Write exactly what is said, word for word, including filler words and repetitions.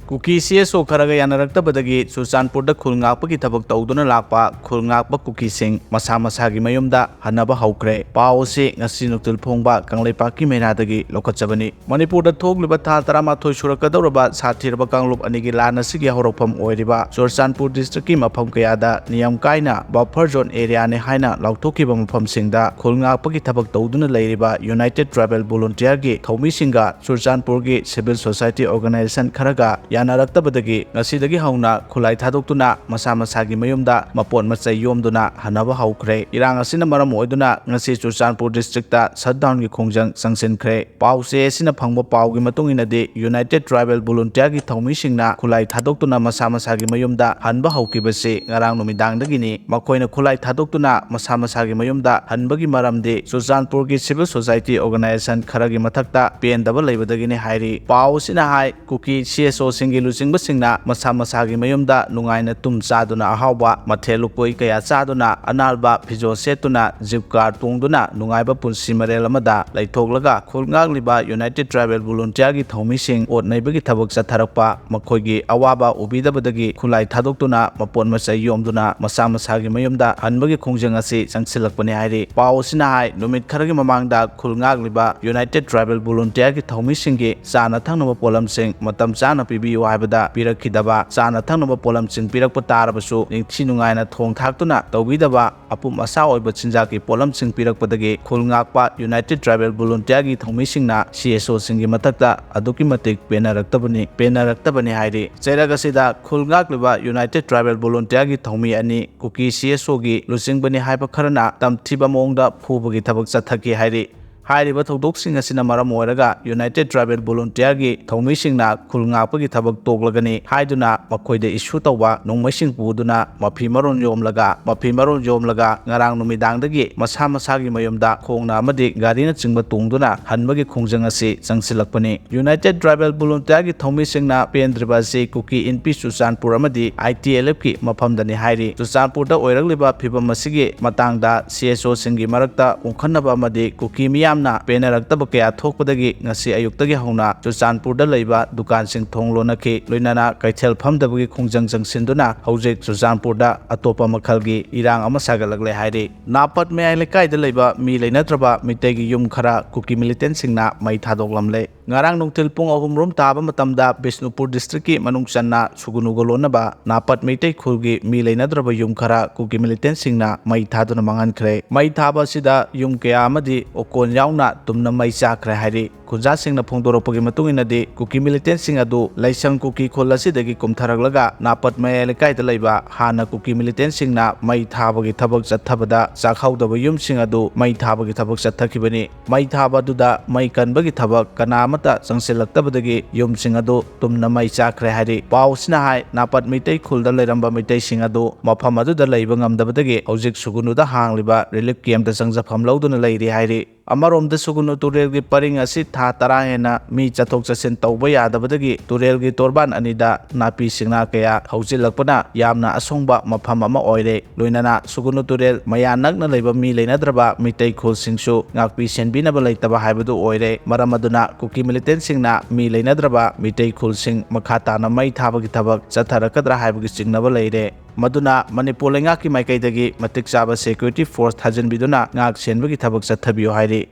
ꯀꯨꯀꯤ C S ꯑꯣ ꯈꯔꯒ ꯌꯥꯅꯔꯛꯇꯕꯗꯒꯤ ꯆꯨꯔꯆꯥꯟꯄꯨꯔꯗ ꯈꯨꯜ ꯉꯥꯛꯄꯒꯤ ꯊꯕꯛ ꯇꯧꯗꯨꯅ ꯂꯥꯛꯄ ꯈꯨꯜ ꯉꯥꯛꯄ ꯀꯨꯀꯤꯁꯤꯡ ꯃꯁꯥ ꯃꯁꯥꯒꯤ ꯃꯌꯨꯝꯗ ꯍꯟꯅꯕ ꯍꯧꯈ꯭ꯔꯦ꯫ ꯄꯥꯎ ꯑꯁꯤ ꯉꯁꯤ ꯅꯨꯡꯊꯤꯜ ꯐꯣꯡꯕ ꯀꯪꯂꯩꯄꯥꯛꯀꯤ ꯃꯩꯔꯥꯗꯒꯤ ꯂꯧꯈꯠꯆꯕꯅꯤ꯫ ꯃꯅꯤꯄꯨꯔꯗ ꯊꯣꯛꯂꯤꯕ ꯊꯥ ꯇꯔꯥꯃꯥꯊꯣꯏ ꯁꯨꯔꯛꯀꯗꯧꯔꯕ ꯁꯥꯊꯤꯔꯕ ꯀꯥꯡꯂꯨꯞ ꯑꯅꯤꯒꯤ ꯂꯥꯟ ꯑꯁꯤꯒꯤ ꯍꯧꯔꯛꯐꯝ ꯑꯣꯏꯔꯤꯕ ꯆꯨꯔꯆꯥꯟꯄꯨꯔ ꯗꯤꯁꯇ꯭ꯔꯤꯛꯀꯤ ꯃꯐꯝ ꯀꯌꯥꯗ ꯅꯤꯌꯝ ꯀꯥꯏꯅ ꯕꯐꯔ ꯖꯣꯟ ꯑꯦꯔꯤꯌꯥꯅꯤ ꯍꯥꯏꯅ ꯂꯥꯎꯊꯣꯛꯈꯤꯕ ꯃꯐꯝꯁꯤꯡꯗ ꯈꯨꯜ ꯉꯥꯛꯄꯒꯤ ꯊꯕꯛ ꯇꯧꯗꯨꯅ ꯂꯩꯔꯤꯕ ꯌꯨꯅꯥꯏꯇꯦꯗ ꯇ꯭ꯔꯥꯏꯕꯦꯜ ꯚꯣꯂꯨꯟꯇꯤꯌꯔꯒꯤ ꯊꯧꯃꯤꯁꯤꯡꯒ ꯆꯨꯔꯆꯥꯟꯄꯨꯔꯒꯤ ꯁꯤꯚꯤꯜ ꯁꯣꯁꯥꯏꯇꯤ ꯑꯣꯔꯒꯅꯥꯏꯖꯦꯁꯟ ꯈꯔꯒ ꯌꯥꯅꯔꯛꯇꯕꯗꯒꯤ ꯉꯁꯤꯗꯒꯤ ꯍꯧꯅ ꯈꯨꯠꯂꯥꯏ ꯊꯥꯗꯣꯛꯇꯨꯅ ꯃꯁꯥ ꯃꯁꯥꯒꯤ ꯃꯌꯨꯝꯗ ꯃꯄꯣꯠ ꯃꯆꯩ ꯌꯣꯝꯗꯨꯅ ꯍꯟꯅꯕ ꯍꯧꯈ꯭ꯔꯦ꯫ ꯏꯔꯥꯡ ꯑꯁꯤꯅ ꯃꯔꯝ ꯑꯣꯏꯗꯨꯅ ꯉꯁꯤ ꯆꯨꯔꯆꯥꯟꯄꯨꯔ ꯗꯤꯁꯇ꯭ꯔꯤꯛꯇ ꯁꯠꯗꯥꯎꯟꯒꯤ ꯈꯣꯡꯖꯪ ꯆꯪꯁꯤꯟꯈ꯭ꯔꯦ꯫ ꯄꯥꯎ ꯆꯦ ꯑꯁꯤꯅ ꯐꯪꯕ ꯄꯥꯎꯒꯤ ꯃꯇꯨꯡ ꯏꯟꯅꯗꯤ, ꯌꯨꯅꯥꯏꯇꯦꯗ ꯇ꯭ꯔꯥꯏꯕꯦꯜ ꯚꯣꯂꯨꯟꯇꯤꯌꯔꯒꯤ ꯊꯧꯃꯤꯁꯤꯡꯅ ꯈꯨꯠꯂꯥꯏ ꯊꯥꯗꯣꯛꯇꯨꯅ ꯃꯁꯥ ꯃꯁꯥꯒꯤ ꯃꯌꯨꯝꯗ ꯍꯟꯕ ꯍꯧꯈꯤꯕꯁꯤ ꯉꯔꯥꯡ ꯅꯨꯃꯤꯗꯥꯡꯗꯒꯤꯅꯤ꯫ ꯃꯈꯣꯏꯅ ꯈꯨꯠꯂꯥꯏ ꯊꯥꯗꯣꯛꯇꯨꯅ ꯃꯁꯥ ꯃꯁꯥꯒꯤ ꯃꯌꯨꯝꯗ ꯍꯟꯕꯒꯤ ꯃꯔꯝꯗꯤ ꯆꯨꯔꯆꯥꯟꯄꯨꯔꯒꯤ ꯁꯤꯚꯤꯜ ꯁꯣꯁꯥꯏꯇꯤ ꯑꯣꯔꯒꯅꯥꯏꯖꯦꯁꯟ ꯈꯔꯒꯤ ꯃꯊꯛꯇ ꯄꯦꯟꯗꯕ ꯂꯩꯕꯗꯒꯤꯅꯤ ꯍꯥꯏꯔꯤ꯫ ꯄꯥꯎ ꯑꯁꯤꯅ ꯍꯥꯏ, ꯀꯨꯀꯤ ꯁꯤ ꯑꯦꯁ ꯑꯣꯁꯤꯡꯒꯤ ꯂꯨꯆꯤꯡꯕꯁꯤꯡꯅ ꯃꯁꯥ ꯃꯁꯥꯒꯤ ꯃꯌꯨꯝꯗ ꯅꯨꯡꯉꯥꯏꯅ ꯇꯨꯝ ꯆꯥꯗꯨꯅ, ꯑꯍꯥꯎꯕ ꯃꯊꯦꯜ ꯂꯨꯀꯣꯏ ꯀꯌꯥ ꯆꯥꯗꯨꯅ, ꯑꯅꯥꯟꯕ ꯐꯤꯖꯣꯜ ꯁꯦꯠꯇꯨꯅ, ꯖꯤꯞ ꯀꯥꯔ ꯇꯣꯡꯗꯨꯅ ꯅꯨꯡꯉꯥꯏꯕ ꯄꯨꯟꯁꯤ ꯃꯔꯦꯜ ꯑꯃꯗ ꯂꯩꯊꯣꯛꯂꯒ ꯈꯨꯜ ꯉꯥꯛꯂꯤꯕ ꯌꯨꯅꯥꯏꯇꯦꯗ ꯇ꯭ꯔꯥꯏꯕꯦꯜ ꯚꯣꯂꯨꯟꯇꯤꯌꯔꯒꯤ ꯊꯧꯃꯤꯁꯤꯡ ꯑꯣꯠ ꯅꯩꯕꯒꯤ ꯊꯕꯛ ꯆꯠꯊꯔꯛꯄ, ꯃꯈꯣꯏꯒꯤ ꯑꯋꯥꯕ ꯎꯕꯤꯗꯕꯗꯒꯤ ꯈꯨꯠꯂꯥꯏ ꯊꯥꯗꯣꯛꯇꯨꯅ ꯃꯄꯣꯠ ꯃꯆꯩ ꯌꯣꯝꯗꯨꯅ ꯃꯁꯥ ꯃꯁꯥꯒꯤ ꯃꯌꯨꯝꯗ ꯍꯟꯕꯒꯤ ꯈꯣꯡꯖꯪ ꯑꯁꯤ ꯆꯪꯁꯤꯜꯂꯛꯄꯅꯤ ꯍꯥꯏꯔꯤ꯫ ꯄꯥꯎ ꯑꯁꯤꯅ ꯍꯥꯏ, ꯅꯨꯃꯤꯠ ꯈꯔꯒꯤ ꯃꯃꯥꯡꯗ ꯈꯨꯜ ꯉꯥꯛꯂꯤꯕ ꯌꯨꯅꯥꯏꯇꯦꯗ ꯇ꯭ꯔꯥꯏꯕꯦꯜ ꯚꯣꯂꯨꯟꯇꯤꯌꯔꯒꯤ ꯊꯧꯃꯤꯁꯤꯡꯒꯤ ꯆꯥꯅ ꯊꯛꯅꯕ ꯄꯣꯠꯂꯝꯁꯤꯡ ꯃꯇꯝ ꯆꯥꯅ ꯄꯤꯕꯤꯌꯨ ꯍꯥꯏꯕꯗ ꯄꯤꯔꯛꯈꯤꯗꯕ, ꯆꯥꯅ ꯊꯛꯅꯕ ꯄꯣꯠꯂꯝꯁꯤꯡ ꯄꯤꯔꯛꯄ ꯇꯥꯔꯕꯁꯨ ꯅꯤꯡꯊꯤ ꯅꯨꯡꯉꯥꯏꯅ ꯊꯣꯡ ꯊꯥꯛꯇꯨꯅ ꯇꯧꯕꯤꯗꯕ, ꯑꯄꯨꯝ ꯑꯁꯥ ꯑꯣꯏꯕ ꯆꯤꯟꯖꯥꯛꯀꯤ ꯄꯣꯠꯂꯝꯁꯤꯡ ꯄꯤꯔꯛꯄꯗꯒꯤ ꯈꯨꯜ ꯉꯥꯛꯄ ꯌꯨꯅꯥꯏꯇꯦꯗ ꯇ꯭ꯔꯥꯏꯕꯦꯜ ꯚꯣꯂꯨꯟꯇꯤꯌꯔꯒꯤ ꯊꯧꯃꯤꯁꯤꯡꯅ ꯁꯤ ꯑꯦꯁ ꯑꯣꯁꯤꯡꯒꯤ ꯃꯊꯛꯇ ꯑꯗꯨꯛꯀꯤ ꯃꯇꯤꯛ ꯄꯦꯟꯅꯔꯛꯇꯕꯅꯤ, ꯄꯦꯟꯅꯔꯛꯇꯕꯅꯤ ꯍꯥꯏꯔꯤ꯫ ꯆꯩꯔꯛ ꯑꯁꯤꯗ ꯈꯨꯜ ꯉꯥꯛꯂꯤꯕ ꯌꯨꯅꯥꯏꯇꯦꯗ ꯇ꯭ꯔꯥꯏꯕꯦꯜ ꯚꯣꯂꯨꯟꯇꯤꯌꯔꯒꯤ ꯊꯧꯃꯤ ꯑꯅꯤ, ꯀꯨꯀꯤ ꯁꯤ ꯑꯦꯁ ꯑꯣꯒꯤ ꯂꯨꯆꯤꯡꯕꯅꯤ ꯍꯥꯏꯕ ꯈꯔꯅ ꯇꯝꯊꯤꯕ ꯃꯑꯣꯡꯗ ꯐꯨꯕꯒꯤ ꯊꯕꯛ ꯆꯠꯊꯈꯤ ꯍꯥꯏꯔꯤ꯫ ꯍꯥꯏꯔꯤꯕ ꯊꯧꯗꯣꯛꯁꯤꯡ ꯑꯁꯤꯅ ꯃꯔꯝ ꯑꯣꯏꯔꯒ ꯌꯨꯅꯥꯏꯇꯦꯗ ꯇ꯭ꯔꯥꯏꯕꯦꯜ ꯚꯣꯂꯨꯟꯇꯤꯌꯔꯒꯤ ꯊꯧꯃꯤꯁꯤꯡꯅ ꯈꯨꯜ ꯉꯥꯛꯄꯒꯤ ꯊꯕꯛ ꯇꯣꯛꯂꯒꯅꯤ ꯍꯥꯏꯗꯨꯅ ꯃꯈꯣꯏꯗ ꯏꯁꯨ ꯇꯧꯕ ꯅꯣꯡꯃꯩꯁꯤꯡ ꯄꯨꯗꯨꯅ ꯃꯐꯤ ꯃꯔꯣꯟ ꯌꯣꯝꯂꯒ, ꯃꯐꯤ ꯃꯔꯣꯟ ꯌꯣꯝꯂꯒ ꯉꯔꯥꯡ ꯅꯨꯃꯤꯗꯥꯡꯗꯒꯤ ꯃꯁꯥ ꯃꯁꯥꯒꯤ ꯃꯌꯨꯝꯗ ꯈꯣꯡꯅ ꯑꯃꯗꯤ ꯒꯥꯔꯤꯅꯆꯤꯡꯕ ꯇꯣꯡꯗꯨꯅ ꯍꯟꯕꯒꯤ ꯈꯣꯡꯖꯪ ꯑꯁꯤ ꯆꯪꯁꯤꯜꯂꯛꯄꯅꯤ꯫ ꯌꯨꯅꯥꯏꯇꯦꯗ ꯇ꯭ꯔꯥꯏꯕꯦꯜ ꯚꯣꯂꯨꯟꯇꯤꯌꯔꯒꯤ ꯊꯧꯃꯤꯁꯤꯡꯅ ꯄꯦꯟꯗ꯭ꯔꯤꯕ ꯑꯁꯤ ꯀꯨꯀꯤ ꯏꯟꯄꯤ ꯆꯨꯔꯆꯥꯟꯄꯨꯔ ꯑꯃꯗꯤ ꯑꯥꯏ ꯇꯤ ꯑꯦꯜ ꯑꯦꯐꯀꯤ ꯃꯐꯝꯗꯅꯤ ꯍꯥꯏꯔꯤ꯫ ꯆꯨꯔꯆꯥꯟꯄꯨꯔꯗ ꯑꯣꯏꯔꯛꯂꯤꯕ ꯐꯤꯚꯝ ꯑꯁꯤꯒꯤ ꯃꯇꯥꯡꯗ ꯁꯤ ꯑꯦꯁ ꯑꯣꯁꯤꯡꯒꯤ ꯃꯔꯛꯇ ꯎꯪꯈꯠꯅꯕ ꯑꯃꯗꯤ ꯀꯨꯀꯤ ꯃꯤꯌꯥꯝ ꯃꯤꯌꯥꯝꯅ ꯄꯦꯟꯅꯔꯛꯇꯕ ꯀꯌꯥ ꯊꯣꯛꯄꯗꯒꯤ ꯉꯁꯤ ꯑꯌꯨꯛꯇꯒꯤ ꯍꯧꯅ ꯆꯨꯔꯆꯥꯟꯄꯨꯔꯗ ꯂꯩꯕ ꯗꯨꯀꯥꯟꯁꯤꯡ ꯊꯣꯡ ꯂꯣꯟꯅꯈꯤ꯫ ꯂꯣꯏꯅꯅ ꯀꯩꯊꯦꯜ ꯐꯝꯗꯕꯒꯤ ꯈꯣꯡꯖꯪ ꯆꯪꯁꯤꯟꯗꯨꯅ ꯍꯧꯖꯤꯛ ꯆꯨꯔꯆꯥꯟꯄꯨꯔꯗ ꯑꯇꯣꯞꯄ ꯃꯈꯜꯒꯤ ꯏꯔꯥꯡ ꯑꯃ ꯁꯥꯒꯠꯂꯛꯂꯦ ꯍꯥꯏꯔꯤ꯫ ꯅꯥꯄꯠ ꯃꯌꯥꯏ ꯂꯩꯀꯥꯏꯗ ꯂꯩꯕ ꯃꯤ ꯂꯩꯅꯗ꯭ꯔꯕ ꯃꯤꯇꯩꯒꯤ ꯌꯨꯝ ꯈꯔ ꯀꯨꯀꯤ ꯃꯤꯂꯤꯇꯦꯟꯁꯤꯡꯅ ꯃꯩ ꯊꯥꯗꯣꯛꯂꯝꯂꯦ꯫ ꯉꯔꯥꯡ ꯅꯨꯡꯊꯤꯜ ꯄꯨꯡ ꯑꯍꯨꯝ ꯔꯣꯝ ꯇꯥꯕ ꯃꯇꯝꯗ ꯕꯤꯁꯅꯨꯄꯨꯔ ꯗꯤꯁꯇ꯭ꯔꯤꯛꯀꯤ ꯃꯅꯨꯡ ꯆꯟꯅ ꯁꯨꯒꯨꯅꯨꯒ ꯂꯣꯟꯅꯕ ꯅꯥꯄꯠ ꯃꯩꯇꯩ ꯈꯨꯜꯒꯤ ꯃꯤ ꯂꯩꯅꯗ꯭ꯔꯕ ꯌꯨꯝ ꯈꯔ ꯀꯨꯀꯤ ꯃꯤꯂꯤꯇꯦꯟꯁꯤꯡꯅ ꯃꯩ ꯊꯥꯗꯨꯅ ꯃꯥꯡꯍꯟꯈ꯭ꯔꯦ꯫ ꯃꯩ ꯊꯥꯕ ꯑꯁꯤꯗ ꯌꯨꯝ ꯀꯌꯥ ꯑꯃꯗꯤ ꯑꯣꯀꯣꯟ ꯌꯥꯎꯅ ꯇꯨꯝꯅ ꯃꯩ ꯆꯥꯈ꯭ꯔꯦ ꯍꯥꯏꯔꯤ꯫ ꯈꯨꯟꯖꯥꯁꯤꯡꯅ ꯐꯣꯡꯗꯣꯔꯛꯄꯒꯤ ꯃꯇꯨꯡ ꯏꯟꯅꯗꯤ, ꯀꯨꯀꯤ ꯃꯤꯂꯤꯇꯦꯟꯁꯤꯡ ꯑꯗꯨ ꯂꯩꯁꯪ ꯀꯨꯀꯤ ꯈꯨꯜ ꯑꯁꯤꯗꯒꯤ ꯀꯨꯝꯊꯔꯛꯂꯒ ꯅꯥꯄꯠ ꯃꯌꯥꯏ ꯂꯩꯀꯥꯏꯗ ꯂꯩꯕ ꯍꯥꯟꯅ ꯀꯨꯀꯤ ꯃꯤꯂꯤꯇꯦꯟꯁꯤꯡꯅ ꯃꯩ ꯊꯥꯕꯒꯤ ꯊꯕꯛ ꯆꯠꯊꯕꯗ ꯆꯥꯛꯍꯧꯗꯕ ꯌꯨꯝꯁꯤꯡ ꯑꯗꯨ ꯃꯩ ꯊꯥꯕꯒꯤ ꯊꯕꯛ ꯆꯠꯊꯈꯤꯕꯅꯤ꯫ ꯃꯩ ꯊꯥꯕ ꯑꯗꯨꯗ ꯃꯩ ꯀꯟꯕꯒꯤ ꯊꯕꯛ ꯀꯅꯥ ꯑꯃꯠꯇ ꯆꯪꯁꯤꯜꯂꯛꯇꯕꯗꯒꯤ ꯌꯨꯝꯁꯤꯡ ꯑꯗꯨ ꯇꯨꯝꯅ ꯃꯩ ꯆꯥꯛꯈ꯭ꯔꯦ ꯍꯥꯏꯔꯤ꯫ ꯄꯥꯎ ꯑꯁꯤꯅ ꯍꯥꯏ, ꯅꯥꯄꯠ ꯃꯩꯇꯩ ꯈꯨꯜꯗ ꯂꯩꯔꯝꯕ ꯃꯩꯇꯩꯁꯤꯡ ꯑꯗꯨ ꯃꯐꯝ ꯑꯗꯨꯗ ꯂꯩꯕ ꯉꯝꯗꯕꯗꯒꯤ ꯍꯧꯖꯤꯛ ꯁꯨꯒꯨꯅꯨꯗ ꯍꯥꯡꯂꯤꯕ ꯔꯤꯂꯤꯐ ꯀꯦꯝꯞꯇ ꯆꯪꯖꯐꯝ ꯂꯧꯗꯨꯅ ꯂꯩꯔꯤ ꯍꯥꯏꯔꯤ꯫ ꯑꯃꯔꯣꯝꯗ ꯁꯨꯒꯨꯅꯨ ꯇꯨꯔꯦꯜꯒꯤ ꯄꯔꯤꯡ ꯑꯁꯤ ꯊꯥ ꯇꯔꯥ ꯍꯦꯟꯅ ꯃꯤ ꯆꯠꯊꯣꯛ ꯆꯠꯁꯤꯟ ꯇꯧꯕ ꯌꯥꯗꯕꯗꯒꯤ ꯇꯨꯔꯦꯜꯒꯤ ꯇꯣꯔꯕꯥꯟ ꯑꯅꯤꯗ ꯅꯥꯄꯤ ꯁꯤꯡꯅꯥ ꯀꯌꯥ ꯍꯧꯖꯤꯜꯂꯛꯄꯅ ꯌꯥꯝꯅ ꯑꯁꯣꯡꯕ ꯃꯐꯝ ꯑꯃ ꯑꯣꯏꯔꯦ꯫ ꯂꯣꯏꯅꯅ ꯁꯨꯒꯨꯅꯨ ꯇꯨꯔꯦꯜ ꯃꯌꯥ ꯅꯛꯅ ꯂꯩꯕ ꯃꯤ ꯂꯩꯅꯗ꯭ꯔꯕ ꯃꯤꯇꯩ ꯈꯨꯜꯁꯤꯡꯁꯨ ꯉꯥꯛꯄꯤ ꯁꯦꯟꯕꯤꯅꯕ ꯂꯩꯇꯕ ꯍꯥꯏꯕꯗꯨ ꯑꯣꯏꯔꯦ꯫ ꯃꯔꯝ ꯑꯗꯨꯅ ꯀꯨꯀꯤ ꯃꯤꯂꯤꯇꯦꯟꯁꯤꯡꯅ ꯃꯤ ꯂꯩꯅꯗ꯭ꯔꯕ ꯃꯤꯇꯩ ꯈꯨꯜꯁꯤꯡ ꯃꯈꯥ ꯇꯥꯅ ꯃꯩ ꯊꯥꯕꯒꯤ ꯊꯕꯛ ꯆꯠꯊꯔꯛꯀꯗ꯭ꯔꯥ ꯍꯥꯏꯕꯒꯤ ꯆꯤꯡꯅꯕ ꯂꯩꯔꯦ꯫ ꯃꯗꯨꯅ ꯃꯅꯤꯄꯨꯔ ꯂꯩꯉꯥꯛꯀꯤ ꯃꯥꯏꯀꯩꯗꯒꯤ ꯃꯇꯤꯛ ꯆꯥꯕ ꯁꯦꯀ꯭ꯌꯨꯔꯤꯇꯤ ꯐꯣꯔꯁ ꯊꯥꯖꯤꯟꯕꯤꯗꯨꯅ ꯉꯥꯛ ꯁꯦꯟꯕꯒꯤ ꯊꯕꯛ ꯆꯠꯊꯕꯤꯌꯨ ꯍꯥꯏꯔꯤ꯫